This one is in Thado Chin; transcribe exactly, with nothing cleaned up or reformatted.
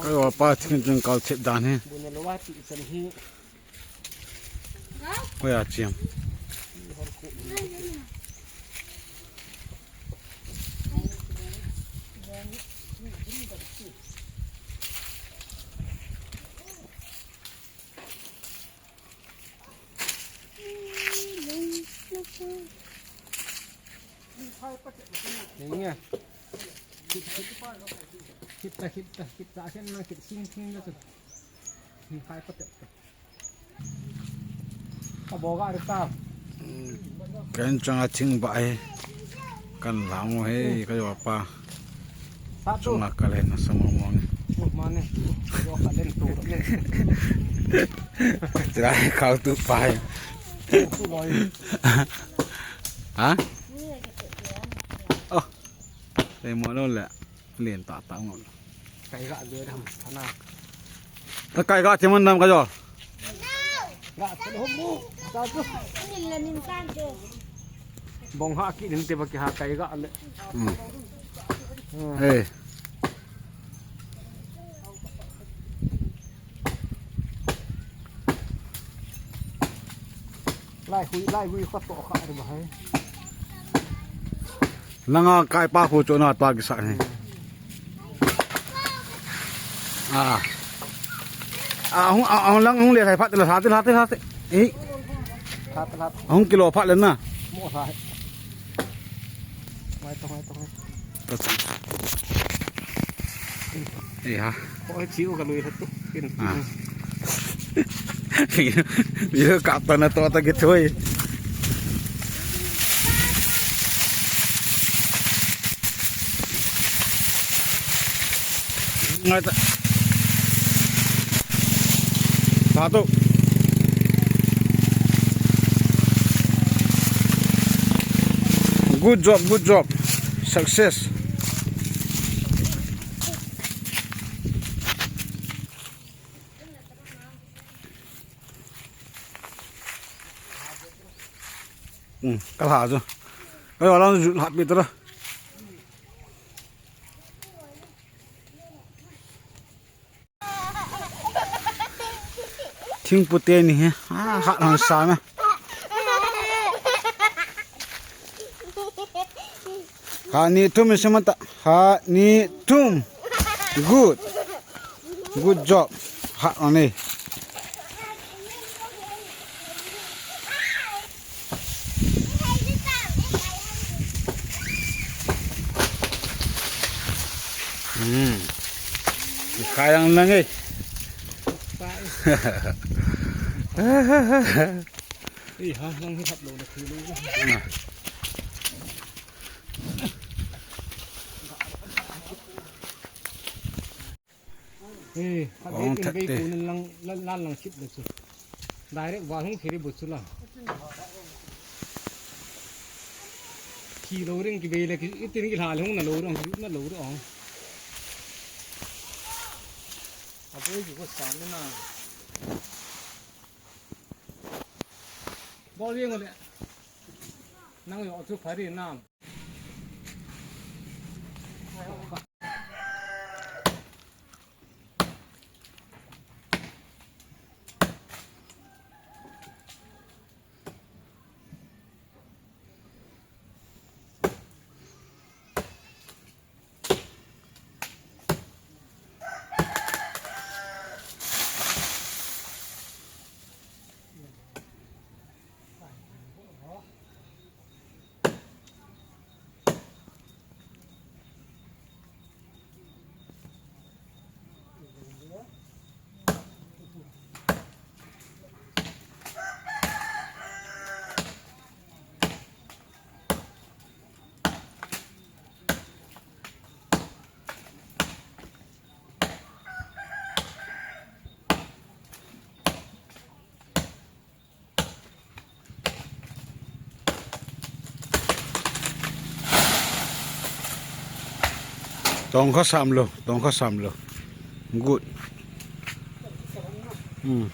Ka jo pa thing jing kal thep dan hi. Koi a chiam. Khipta, khipta, khipta, asen na khip sing sing na tu. Ni khai pa tep. Ka boga ri ta. Kan chang a thing ba e. Kan lang he ka jo pa. Chunga ka len na sa mong mong. Mane. Ka len tu ne. Tira khau tu pa he. Ha? Oh. Te mo lo le. Len ta ta ngol. Kai ga de dam thana. Ta kai ga te man dam ka jo. Ga te ho mu. Ta tu. Bong ha ki nin te ba ki ha kai ga le. Hey. Lai hui, lai hui kho to kha re ba hai. Langa kai pa khu chu na ta ki sa ni. Ah. Ah, hung, ah, hung lang hung le thai phat la sa te la te la te. Eh. Phat la. Hung kilo phat le na. Mo sa. Mai to, mai to, mai to. Eh ha. Oi, chiu ka lui thatu. Kin. Ah. Video kap ta na to ta ki thoi. Ngai ta. Satu. Good job, good job. Success. Hmm, ka lha chu. Ka lha lang chu lha pi ta ra. Thingpu te ni he. Ah, ha lang sa na. Ha ni thum se mata. Ha ni thum. Good. Good job. Ha ni. Hmm. Kayang lang eh. Ei, ha, lang hi hap lo na khu lo. Eh, ha, ong thak te. Lang, lang, lang, lang chip le chu. Direct wall hung khiri bu chu la. Khi lo ring ki be le ki itin ki la le hung na lo ring, na lo ring. A bu ki ko sa na. Bol yeng le. Nang yo chu phari na. Tong kha sam lo, tong kha sam lo. Good. Hmm.